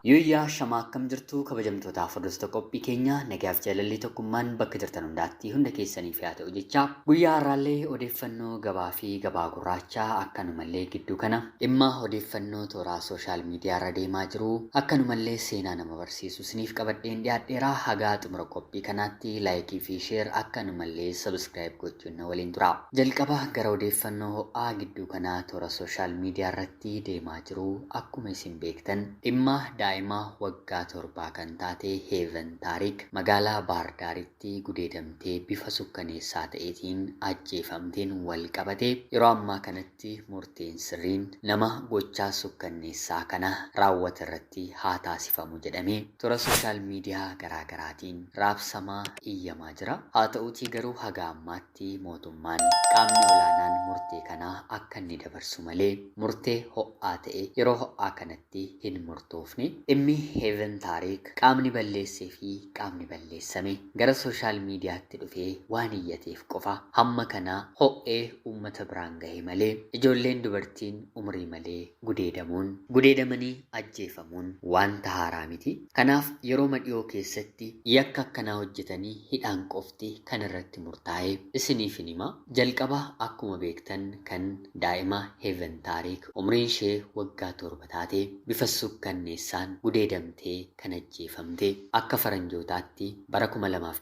Yuuyyaa shamaa akkam jirtu kabajamtootaaf hordoftoota qophii keenya nagaaf jaalalli tokkummaan bakka jirtan hundaatti hunda keessaniif haa ta'u jecha guyyaa har'aallee odeeffannoo gabaa fi gabaa gurraachaa akkanumallee gidduu kana dhimma odeeffannoo tooraa sooshaal miidiyaa irra deemaa jiru akkanumallee seenaa nama barsiisu isiniif qabadheen dhiyaadheera. Hagaa xumura qophii kanaatti laayikii fi sheer akkanumallee sabskiraayib gochuun na waliin tura. Jalqaba gara odeeffannoo ho'aa gidduu kanaa toora sooshaal miidiyaa irratti deemaa jiru akkuma isin beektan dhimma daa'ima waggaa 7 kan taate Heeven Taarik magaalaa Baahirdaaritti gudeedamtee bifa sukkaneessaa ta'eetiin ajjeefamteen wal qabate yeroo ammaa kanatti murteen sirriin nama gochaa sukkanneessaa kana raawwate irratti haa taasifamu jedhamee toora sooshaal miidiyaa garaa garaatiin raabsamaa iyyamaa jira. Haa ta'uutii garuu haga ammaatti mootummaan qaamni olaanaan murtee kana akka inni dabarsu malee murtee ho'aa ta'e yeroo ho'aa kanatti hin murtoofne. Dhimmi Heeven Taarik qaamni balleessee fi qaamni balleessame gara sooshaal miidiyaatti dhufee waan iyyateef qofa hamma kana ho'ee uummata biraan gahe malee ijoolleen dubartiin umurii malee gudeedamuun gudeedamanii ajjeefamuun wanta haaraa miti. Kanaaf yeroo dhiyoo keessatti yakka akkanaa hojjetanii hidhaan qofti kan irratti murtaa'e isiniif hin hima. Jalqaba akkuma beektan kan daa'ima Heeven Taarik umriin ishee waggaa 7 taate bifa sukkanneessaan gudeedamtee kan ajjeefamte akka faranjootaatti bara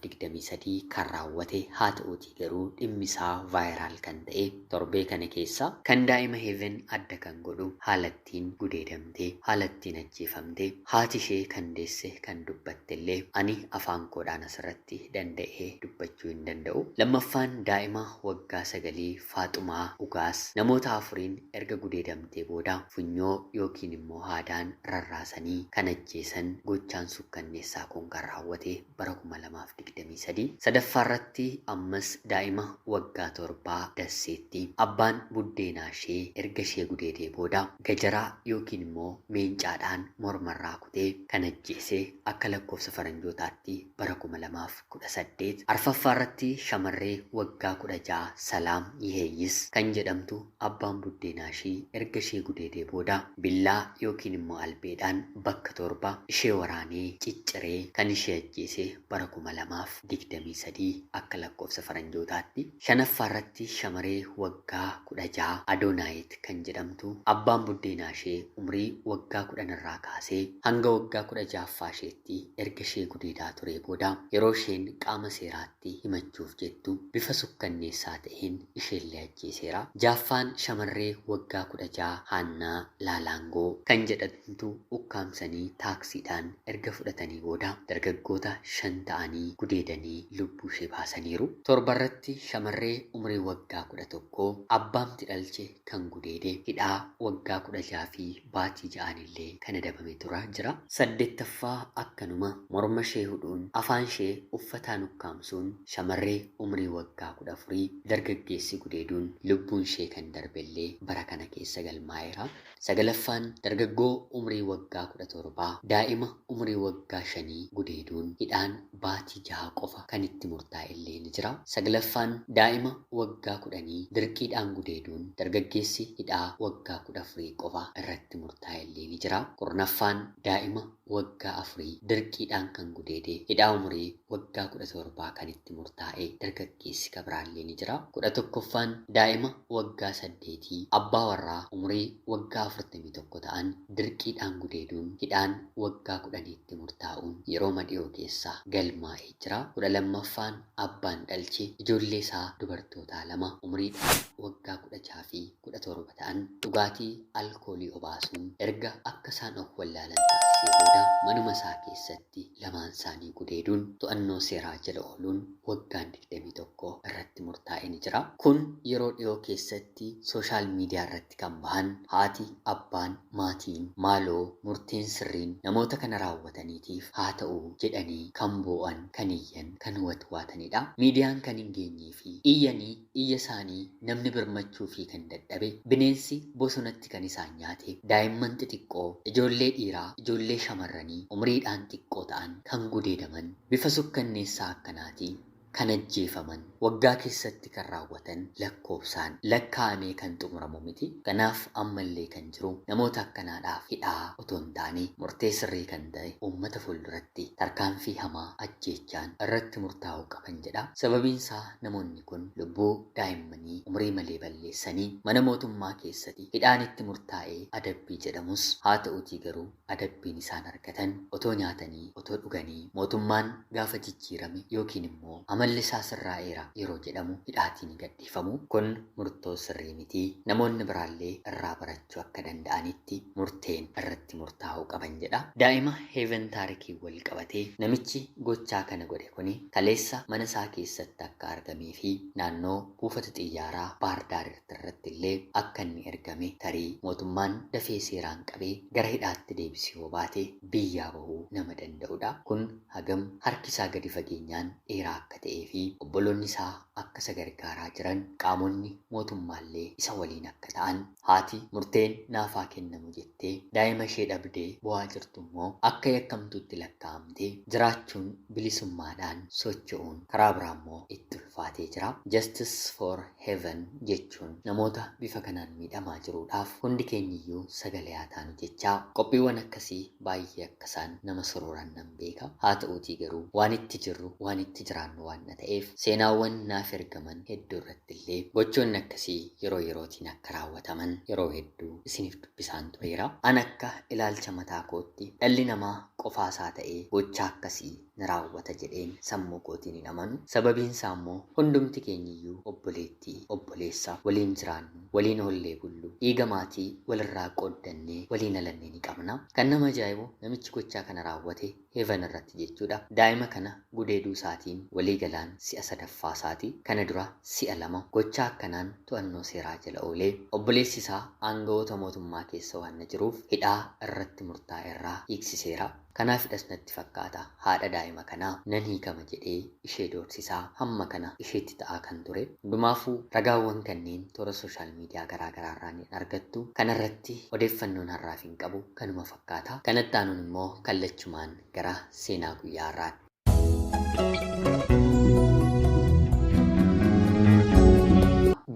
2023 kan raawwate haa ta'uutii garuu dhimmi isaa vaayiraal kan ta'e torbee kana keessa kan daa'ima Heeven adda kan godhu haalattiin gudeedamte haalattiin ajjeefamte haati ishee kan deesse kan dubbatte illee ani afaan koodhaan asirratti danda'ee dubbachuu hin danda'u. Lammaffaan daa'ima waggaa 9 Faaxumaa Ugaas namoota 4 erga gudeedamtee booda funyoo yookiin immoo haadaan rarraasanii kan ajjeesan gochaan sukkanneessaa kun kan raawwate bara 2023. Sadaffaa irratti ammas daa'ima waggaa 7 Dasseetti abbaan buddeenaa ishee erga ishee gudeedee booda gajaraa yookiin immoo meencaadhaan mormarraa kutee kan ajjeese akka lakkoofsa faranjootaatti bara 2018. Arfaffaa irratti shamarree waggaa 16 Salaam Yiheeyyis kan jedhamtu abbaan buddeenaa ishii erga ishee gudeedee booda billaa yookiin immoo albeedhaan bakka 7 ishee waraanee cicciree kan ishee ajjeese bara 2023 akka lakkoofsa faranjootaatti. Shanaffaa irratti shamaree waggaa 16 Adoonaayit kan jedhamtu abbaan buddeenaa ishee umrii waggaa 10 irraa kaasee hanga waggaa 16ffaa isheetti erga ishee gudeedaa turee booda yeroo isheen qaama seeraatti himachuuf jettu bifa sukkanneessaa ta'een isheellee ajjeeseera. Jaaffaan shamarree waggaa 16 Haannaa Laalaangoo kan jedhamtu ukkaamsanii taaksiidhaan erga fudhatanii booda dargaggoota 5 ta'anii gudeedanii lubbuu ishee baasaniiru. Torbarratti shamarree umrii waggaa 11 abbaamti dhalche kan gudeede hidhaa waggaa 16 fi baatii 6 illee kan adabame tura jira. Saddeettaffaa akkanuma morma ishee hudhuun afaan ishee uffataan ukkaamsuun shamarree umrii waggaa 14 dargaggeessi gudeeduun lubbuun ishee kan darbellee bara kana keessa galmaa'eera. Sagalaffaan dargaggoo umrii waggaa 17 daa'ima umrii waggaa 5 gudeeduun hidhaan baatii 6 qofa kan itti murtaa'e illee ni jira. Saglaffaan daa'ima waggaa 10 dirqiidhaan gudeeduun dargaggeessi hidhaa waggaa 14 qofa irratti murtaa'e illee ni jira. Kurnaffaan daa'ima waggaa 4 dirqiidhaan kan gudeede hidhaa umurii waggaa 17 kan itti murtaa'e dargaggeessi kabiraallee ni jira. 11ffaan daa'ima waggaa 8 abbaa warraa umurii waggaa 41 ta'an dirqiidhaan gudeeduun hidhaan waggaa 10tti murtaa'uun yeroo dhiyoo keessa galmaa'ee jira. 12ffaan abbaan dhalche ijoollee isaa dubartootaa 2 umriidhaan waggaa 16 fi 17 ta'an dhugaatii alkoolii obaasuun erga akka isaan of wallaalan taasisee booda manuma isaa keessatti lamaan isaanii gudeeduun to'annoo seeraa jala ooluun waggaan 21 irratti murtaa'ee ni jira. Kun yeroo dhiyoo keessatti sooshaal miidiyaa irratti kan bahan haati, abbaan, maatiin maaloo murteen sirriin namoota kana raawwataniitiif haa ta'u jedhanii kan boo'an, kan iyyan, kan watwaatanidha. Miidiyaan kan hin geenyee fi iyyanii iyya isaanii namni birmachuu fi kan dadhabe bineensi bosonatti kan isaan nyaate daa'imman xixiqqoo, ijoollee dhiiraa, ijoollee shamarranii umriidhaan xiqqoo ta'an kan gudeedaman bifa sukkanneessaa akkanaatiin. Kan ajjeefaman waggaa keessatti kan raawwatan lakkoofsaan lakkaa'amee kan xumuramu miti. Kanaaf ammallee kan jiru namoota akkanaadhaaf hidhaa otoo hin taane murtee sirrii kan ta'e uummata fuulduratti tarkaanfii hamaa ajjeechaan irratti murtaa'uu qaban jedha. Sababiin isaa namoonni kun lubbuu daa'immanii umurii malee balleessanii mana mootummaa keessatti hidhaan itti murtaa'ee adabbii jedhamus haa ta'utii garuu adabbiin isaan argatan otoo nyaatanii otoo dhuganii mootummaan gaafa jijjiirame yookiin immoo amalli isaa sirraa'eera yeroo jedhamu hidhaatiin ni gadhiifamu. Kun murtoo sirrii miti. Namoonni biraallee irraa barachuu akka danda'anitti murteen irratti murtaa'uu qaban jedha. Daa'ima Heeven Taarikii wal qabatee namichi gochaa kana godhe kuni kaleessa mana isaa keessatti akka argamee fi naannoo buufata xiyyaaraa Baardaar irratti illee akka inni ergame tarii mootummaan dafee seeraan qabee gara hidhaatti deebisee yoo baate biyyaa bahuu nama danda'udha. Kun hagam harki isaa gadi fageenyaan dheeraa akka ta'ee fi obboloonni isaa akka isa gargaaraa jiran qaamonni mootummaallee isa waliin akka ta'an haati murteen naafaa kennamu jettee daa'ima ishee dhabdee bu'aa jirtu immoo akka yakkamtuutti lakkaa'amtee jiraachuun bilisummaadhaan socho'uun karaa biraa immoo itti ulfaatee jira. Justice for Heaven jechuun namoota bifa kanaan miidhamaa jiruudhaaf hundi keenyiyyuu sagalee haa taanu jechaa qophiiwwan akkasii baay'ee akka isaan nama suruuran nan beeka. Haa ta'uutii garuu waan itti jirru waan itti jiraannu waan na ta'eef seenaawwan naaf ergaman hedduu irratti illee gochoonni akkasii yeroo yerootiin akka raawwataman yeroo hedduu isiniif dubbisaan tureera. An akka ilaalcha mataa kootti dhalli namaa qofaasaa ta'ee gochaa akkasii ni raawwata jedheen sammuu kootiin hin amanu. Sababiin isaa immoo hundumti keenyiyyuu obboleettii obboleessa waliin jiraannu, waliin oollee bullu, dhiiga maatii walirraa qooddannee waliin alannee ni qabna. Kan nama ajaa'ibu namichi gochaa kana raawwate Heevan irratti jechuudha. Daa'ima kana gudeeduu isaatiin walii galaan si'a sadaffaa isaati. Kana dura si'a lama gochaa akkanaan to'annoo seeraa jala oolee obboleessi isaa aangawoota mootummaa keessa waan jiruuf hidhaa irratti murtaa'e irraa hiiksiseera. Kanaafidhas natti fakkaata haadha daa'ima kanaa nan hiikama jedhee ishee doorsisaa hamma kana isheetti ta'aa kan ture. Hundumaafuu ragaawwan kanneen toora sooshaal miidiyaa garaa garaa irraa ni argattu. Kanarratti odeeffannoon har'aaf hin qabu kanuma fakkaata. Kanatti aanuun immoo kallachumaan gara seenaa guyyaa har'aatti.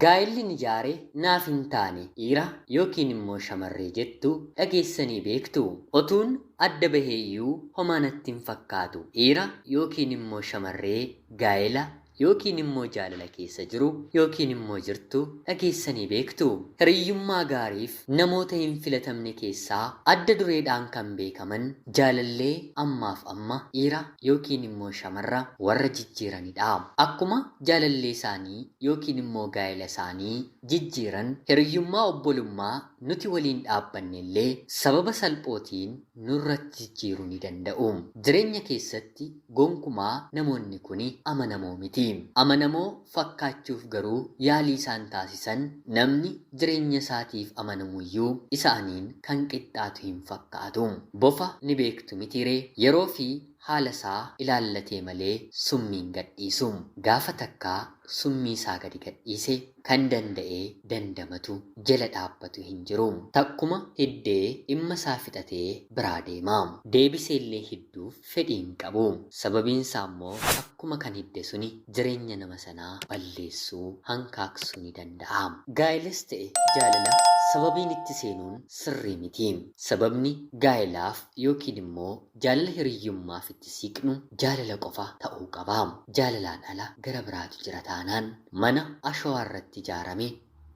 Gaa'elli ni ijaare naaf hin taane dhiira yookiin immoo shamarree jettu dhageessanii beektu. Otuun adda baheeyyuu homaa natti hin fakkaatu. Dhiira yookiin immoo shamarree gaa'ela yookiin immoo jaalala keessa jiru yookiin immoo jirtu dhageessanii beektu. Hiriyyummaa gaariif namoota hin filatamne keessaa adda dureedhaan kan beekaman jaalallee ammaaf amma dhiira yookiin immoo shamarra warra jijjiiranidha. Akkuma jaalallee isaanii yookiin immoo gaa'ela isaanii jijjiiran hiriyyummaa obbolummaa nuti waliin dhaabbanne illee sababa salphootiin nurratti jijjiiruu ni danda'u. Jireenya keessatti gonkumaa namoonni kun amanamoo miti. Amanamoo fakkaachuuf garuu yaalii isaan taasisan namni jireenya isaatiif amanamuyyuu isaaniin kan qixxaatu hin fakkaatu. Bofa ni beektu mitiree yeroo fi haala isaa ilaallatee malee summiin gadhiisu. Gaafa takkaa summii isaa gadi gadhiise kan danda'ee dandamatu jala dhaabbatu hin jiru. Takkuma hiddee dhimma isaa fixatee biraa deema. Deebisee illee hidduuf fedhii hin qabu. Sababiin isaa immoo akkuma kan hidde suni jireenya nama sanaa balleessuu hankaaksuu ni danda'a. Gaa'elas ta'e jaalala sababiin itti seenuun sirrii miti. Sababni gaa'elaaf yookiin immoo jaalala hiriyyummaaf itti siqnu jaalala qofa ta'uu qaba. Jaalalaan ala gara biraatu jira taanaan mana ashawaa irratti ijaarame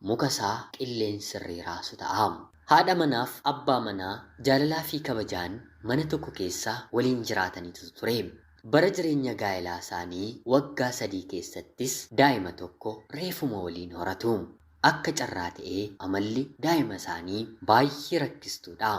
muka isaa qilleensi irree raasu ta'a. Haadha manaaf abbaa manaa jaalalaa fi kabajaan mana tokko keessa waliin jiraataniitu ture. Bara jireenya gaa'elaa isaanii waggaa 3 keessattis daa'ima tokko reefuma waliin horatu. Akka carraa ta'ee amalli daa'ima isaanii baay'ee rakkistuudha.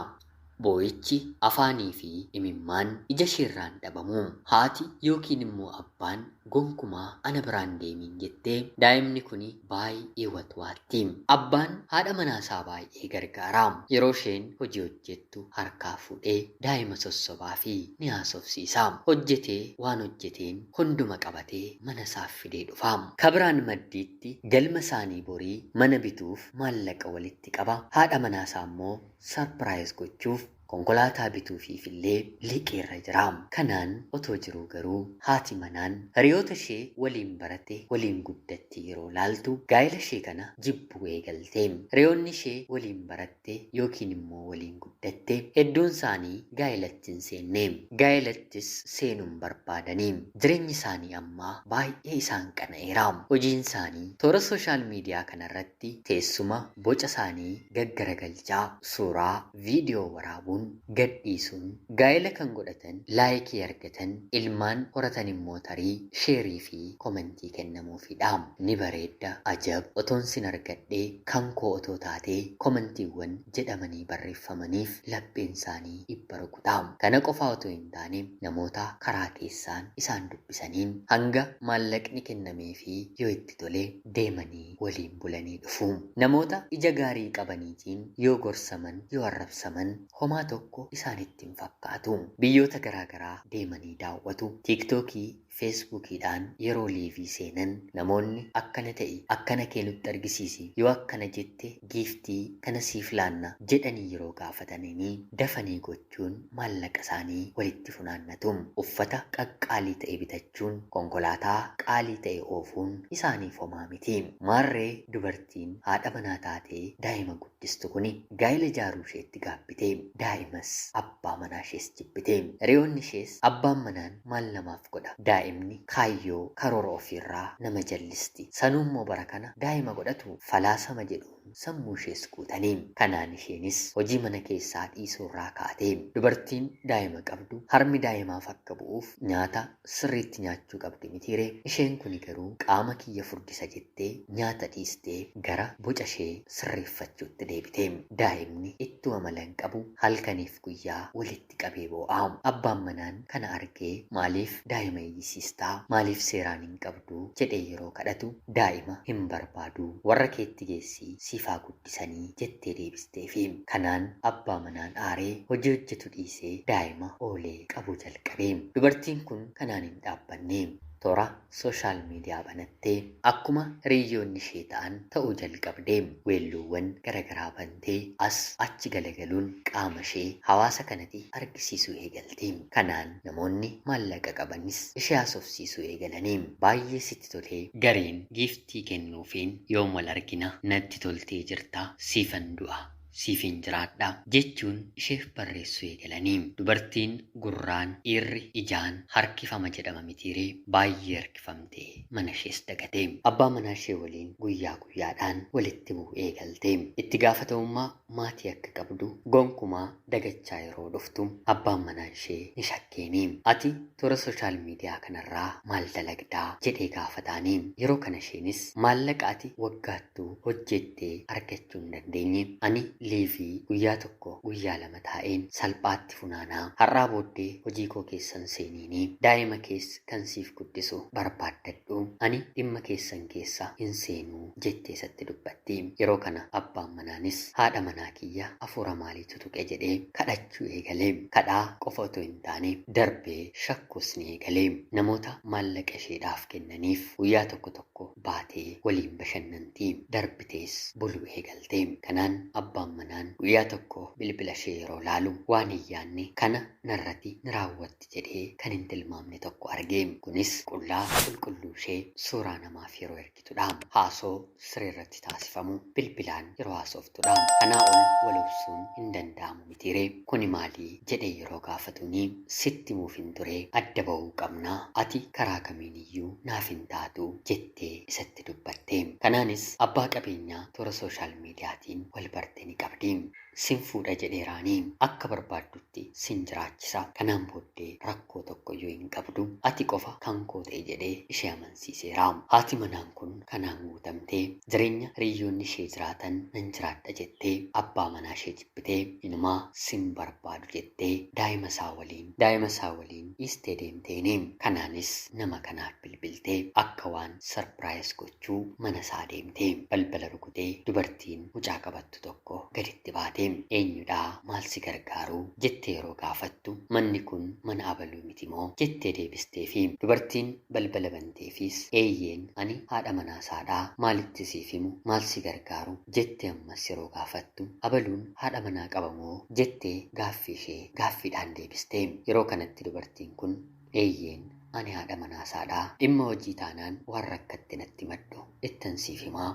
Boo'ichi afaanii fi imimmaan ija isheerraan dhabamu. Haati yookiin immoo abbaan gonkumaa ana biraan deemiin jettee daa'imni kun baay'ee watwaatti. Abbaan haadha manaa isaa baay'ee gargaara. Yeroo isheen hojii hojjettu harkaa fuudhee daa'ima sossobaa fi ni haasofsiisa. Hojjetee waan hojjeteen hunduma qabatee mana isaaf fidee dhufa. Kabiraan maddiitti galma isaanii borii mana bituuf maallaqa walitti qaba. Haadha manaa isaa immoo sarpiraayiz gochuuf Konkolaataa bituufiif illee liqiirra jira. Kanaan otoo jiruu garuu haati manaan hiriyoota ishee waliin barate, waliin guddatte yeroo laaltu gaa'ela ishee kana jibbuu eegalte. Hiriyoonni ishee waliin baratte yookiin immoo waliin guddatte hedduun isaanii gaa'elatti hin seenne. Gaa'elattis seenuu hin barbaadani. Jireenyi isaanii ammaa baay'ee isaan qana'eera. Hojiin isaanii toora sooshaal miidiyaa kanarratti teessuma boca isaanii gaggaragalchaa suuraa viidiyoo waraabuun gadhiisuun, gaa'ela kan godhatan laayikii argatan, ilmaan horatan immoo tarii sheerii fi komentii kennamuufidha. Ni bareedda, ajab, otoon sin argadhee, kan koo otoo taatee komentiiwwan jedhamanii barreeffamaniif lapheen isaanii dhibba rukuta. Kana qofaa otoo hin taane namoota karaa keessaan isaan dubbisaniin hanga maallaqni kennameefii yoo itti tole deemanii waliin bulanii dhufu. Namoota ija gaarii qabaniitiin yoo gorsaman, yoo arrabsaman homaa tokko isaanitti hin fakkaatu. Biyyoota garaagaraa deemanii daawwatu. Tiiktookii, Feesbuukiidhaan yeroo liivii seenan namoonni akkana ta'i, akkana kee nutti argisiisi, yoo akkana jette giiftii kana siif laanna jedhanii yeroo gaafatanii dafanii gochuun maallaqa isaanii walitti funaannatu. Uffata qaqqaalii ta'e bitachuun, konkolaataa qaalii ta'e oofuun isaaniif homaa miti. Maarree dubartiin haadha manaa taatee daa'ima guddistu kuni gaa'ela ijaaruu isheetti gaabbite. Daa'imas abbaa manaa ishees jibbite. Hiriyoonni ishees abbaan manaan maal namaaf godha? Daa'imni kaayyoo karoora ofiirraa nama jallisti. Sanuu immoo bara kana daa'ima godhatu falaasama jedhuun sammuu ishees guutanii. Kanaan isheenis hojii mana keessaa dhiisuurraa kaate. Dubartiin daa'ima qabdu harmi daa'imaaf akka bu'uuf nyaata sirriitti nyaachuu qabdi mitiire. Isheen kuni garuu qaama kiyya furdisa jettee nyaata dhiistee gara boca ishee sirreeffachuutti deebite. Daa'imni ittuma mala hin qabu, halkaniif guyyaa walitti qabee boo'a. Abbaan manaan kana argee maaliif daa'ima iyyisiistaa? Maaliif seeraan hin qabdu? Jedhee yeroo kadhatu daa'ima hin barbaadu, warra keetti geessii siifaa guddisanii jettee deebisteefi. Kanaan abbaa manaan aaree hojii hojjetu dhiisee daa'ima oolee qabuu jalqabe. Dubartiin kun kanaan hin dhaabbanne. Toora sooshaal miidiyaa banattee akkuma hiriyyoonni ishee ta'an ta'uu jalqabde. Weelluuwwan garaagaraa bantee as achi galagaluun qaama ishee hawaasa kanatti argisiisuu eegalte. Kanaan namoonni maallaqa qabanis ishee haasofsiisuu eegalanii, baay'ee sitti tolee gareen giiftii kennuufiin, yoom wal argina, natti toltee jirta, siifan du'a, siifin jiraadha jechuun isheef barreessuu eegalanii. Dubartiin gurraan dhiirri ijaan harkifama jedhama mitiiree? Baay'ee harkifamtee mana ishees dagate. Abbaa manaa ishee waliin guyyaa guyyaadhaan walitti bu'uu eegalte. Itti gaafatamummaa maatii akka qabdu gonkumaa dagachaa yeroo dhuftu abbaan manaa ishee ni shakkeeni. Ati toora sooshaal miidiyaa kanarraa maal dalagdaa? Jedhee gaafataanii. Yeroo kana isheenis maallaqa ati waggaattuu hojjettee argachuu hin dandeenye ani liivii guyyaa tokko, guyyaa lama taa'een salphaatti funaanaa. Har'aa booddee hojii koo keessan seeniini, daa'ima kees kan siif guddisu barbaaddadhu, ani dhimma keessan keessa hin seenuu jettee isatti dubbatti. Yeroo kana abbaan manaanis haadha manaa kiyya hafuura maaliitu tuqe jedhee kadhachuu eegalee. Kadhaa qofa otoo hin taane darbee shakkuus ni eegalee. Namoota maallaqa isheedhaaf kennaniif guyyaa tokko tokko baatee waliin bashannanti, darbitees buluu eegalte. Kanaan abbaan manaan guyyaa tokko bilbila ishee yeroo laalu waan hin yaadne kana narratti ni raawwatti jedhee kan hin tilmaamne tokko arge. Kunis qullaa qulqulluu ishee suuraa namaaf yeroo ergitudha. Haasoo siree irratti taasifamu bilbilaan yeroo haasoftudha. Kanaa ol wal obsuun hin danda'amu mitiiree? Kuni maalii jedhee yeroo gaafatuni, sitti himuuf hin ture, adda ba'uu qabnaa, ati karaa kamiiniyyuu naaf hin taatu jettee isatti dubbatte. Kanaanis abbaa qabeenyaa toora sooshaal miidiyaatiin wal barte ni qabdi. Sin fuudha jedheeraanii, akka barbaaddutti sin jiraachisa. Kanaan booddee rakkoo tokkoyyuu hin qabdu. Ati qofa kan koo ta'e jedhee ishee amansiiseera. Haati manaan kun kanaan guutamtee jireenya hiriyyoonni ishee jiraatan nan jiraadha jettee abbaa manaa ishee jibbitee, inumaa sin barbaadu jettee daa'ima isaa waliin dhiistee deemteeni. Kanaanis nama kanaaf bilbiltee akka waan surprise gochuu mana isaa deemte. Balbala rukutee dubartiin mucaa qabattu tokko gaditti baate. Eenyudhaa, maal si gargaaru jettee yeroo gaafattu, manni kun mana abaluu miti moo jettee deebisteefi. Dubartiin balbala banteefis, eeyyeen ani haadha manaasaadhaa, maalitti siif himu, maal si gargaaru jettee ammas yeroo gaafattu, abaluun haadha manaa qabamoo jettee gaaffii ishee gaaffiidhaan deebiste. Yeroo kanatti dubartiin kun, eeyyeen ani haadha manaasaadhaa, dhimma hojii taanaan waan rakkatte natti madhu ittan siif himaa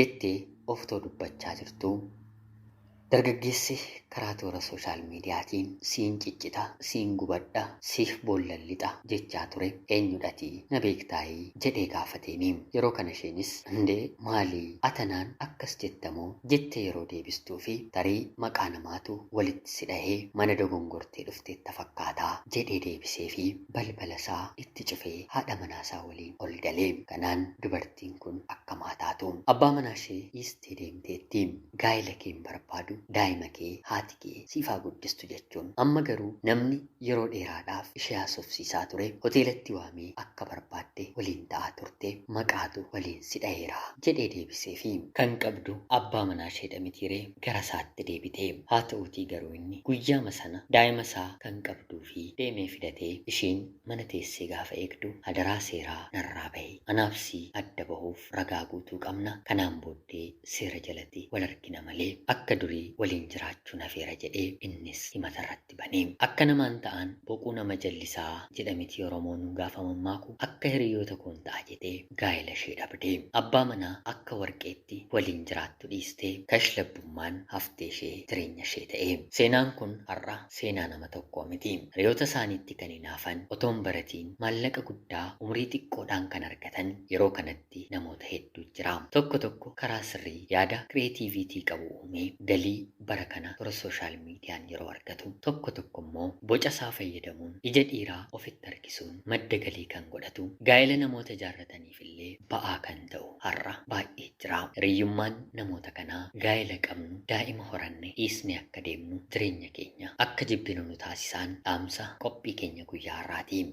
jettee oftoo dubbachaa jirtu. Dargaggeessi karaa toora sooshaal miidiyaatiin siin ciccita, siin gubadha, siif boollan lixa jechaa ture eenyudhati, na beektaayii jedhee gaafateeni. Yeroo kana isheenis, indee maalii atanaan akkas jettamoo jettee yeroo deebistuu fi tarii maqaa namaatu walitti si dhahee mana dogongortee dhufteetta fakkaataa jedhee deebisee fi balbala isaa itti cufee haadha manaasaa waliin ol galee. Kanaan dubartiin kun akka maataatu abbaa manaa ishee dhiistee deemteetti. Gaa'ela kee hin barbaadu, daa'ima kee haati kee siifaa guddistu jechuun. Amma garuu namni yeroo dheeraadhaaf ishee haasofsiisaa ture, hoteelatti waamee akka barbaadde waliin ta'aa turte, maqaatu waliin si dhaheera jedhee deebisee fi kan qabdu abbaa manaa isheedha mitiiree gara isaatti deebite. Haa ta'uutii garuu inni guyyaama sana daa'ima isaa kan qabduu fi deemee fidatee, isheen mana teessee gaafa eegdu, hadaraa seeraa narraa bahe, anaaf si adda bahuuf ragaa guutuu qabna, kanaan booddee seera jalatti wal argina malee akka durii waliin jiraachuu nafeera jedhee innis himata irratti bane. Akka namaan ta'an boquu nama jallisaa jedhamiti Oromoon gaafa mammaaku, akka hiriyoota koon ta'a jedhee gaa'ela ishee dhabde. Abbaa manaa akka warqeetti waliin jiraattu dhiistee kashlabbummaan haftee ishee jireenya ishee ta'e. Seenaan kun har'a seenaa nama tokkoo miti. Hiriyoota isaaniitti kan hinaafan, otoo hin baratiin maallaqa guddaa umurii xiqqoodhaan kan argatan yeroo kanatti namoota hedduu jira. Tokko tokko karaa sirrii yaada kireetiiviitii qabu uumee galii bara kana toora sooshaal miidiyaan yeroo argatu, tokko tokko immoo boca isaa fayyadamuun ija dhiiraa ofitti harkisuun madda galii kan godhatu, gaa'ela namoota ijaarrataniif illee ba'aa kan ta'u har'a baay'ee jira. Hiriyyummaan namoota kanaa gaa'ela qabnu, daa'ima horanne dhiisnee akka deemnu, jireenya keenya akka jibbinu nu taasisaan dhaamsa qophii keenya guyyaa har'aati.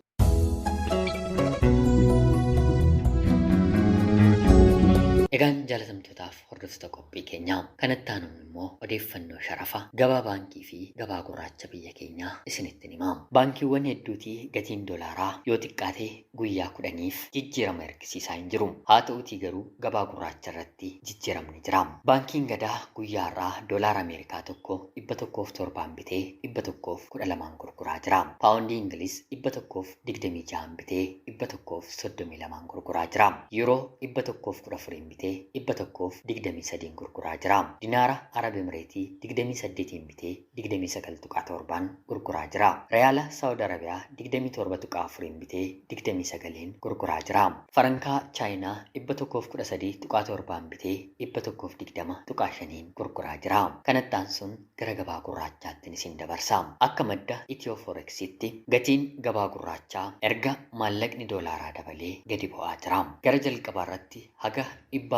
Egaan jaalatamtootaaf hordoftoota qophii keenyaa, kanatti aanuun immoo odeeffannoo sharafa gabaa baankii fi gabaa gurraacha biyya keenyaa isinitti hima. Baankiiwwan hedduutii gatiin doolaaraa yoo xiqqaate guyyaa 10f jijjiirama ergisiisaa hin jiru. Haa ta'uutii garuu gabaa gurraacha irratti jijjiiramni jira. Baankiin Gadaa guyyaa har'aa doolaara Ameerikaa tokko 107 bitee 112 gurguraa jira. Paawundii Ingiliz 126 bitee 132 gurguraa jira. Yuuroo 114 bitee 123 gurguraa jira. Dinaara Arab Emireetii 28 bitee 29.7 gurguraa jira. Reyaala Saawud Arabiyaa 27.4 bitee 29 gurguraa jira. Farankaa Chaayinaa 113.7 bitee 120.5 gurguraa jira. Kanatti aansuun gara gabaa gurraachaatti isin dabarsa. Akka madda Itiyoo Forexitti gatiin gabaa gurraachaa erga maallaqni doolaaraa dabalee gadi bu'aa jira. Gara jalqabaa irratti haga 140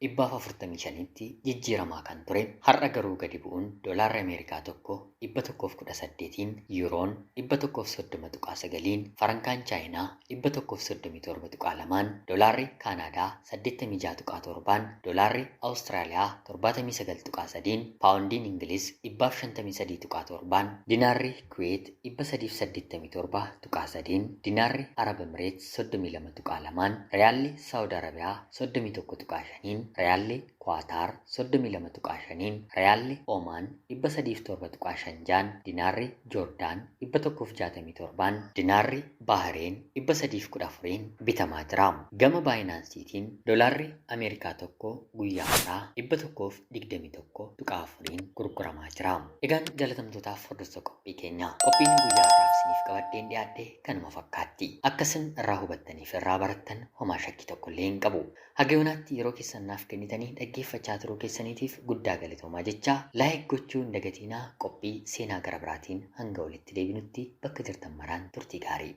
145tti jijjiiramaa kan ture har'a garuu gadi bu'uun doolaarri Ameerikaa tokko 118, yuuroon 130.9, farankaan Chaayinaa 137.2, doolaarri Kaanaadaa 86.7, doolaarri Awustiraaliyaa 79.3, paawundiin Ingiliz 153.7, dinaarri Kuweet 387.3, dinaarri Arab Emireet 32.2, riyaalli Saawud Arabiyaa 31.5, riyaalli Kuwaataar 32.5, riyaalli Oomaan 307.56, dinaarri Joordaan 167, dinaarri Baahireen 314 bitamaa jira. Gama Baayinaansiitiin doolaarri Ameerikaa tokko guyyaa har'aa 121.4 gurguramaa jira. Egaan jaalatamtootaaf hordoftoota qophii keenya, qophiin guyyaa har'aaf isiniif qabadheen dhiyaadhe kanuma fakkaatti. Akkasin irraa hubattaniif irraa barattan homaa shakkii tokko illee hin qabu. Haga yoonaatti yeroo keessan naaf kennitanii dhaggeeffachaa turuu keessaniitiif guddaa galatoomaa jechaa, like gochuu hin dagatiinaa. Qophii seenaa gara biraatiin hanga walitti deebinutti bakka jirtan maraan turtii gaarii.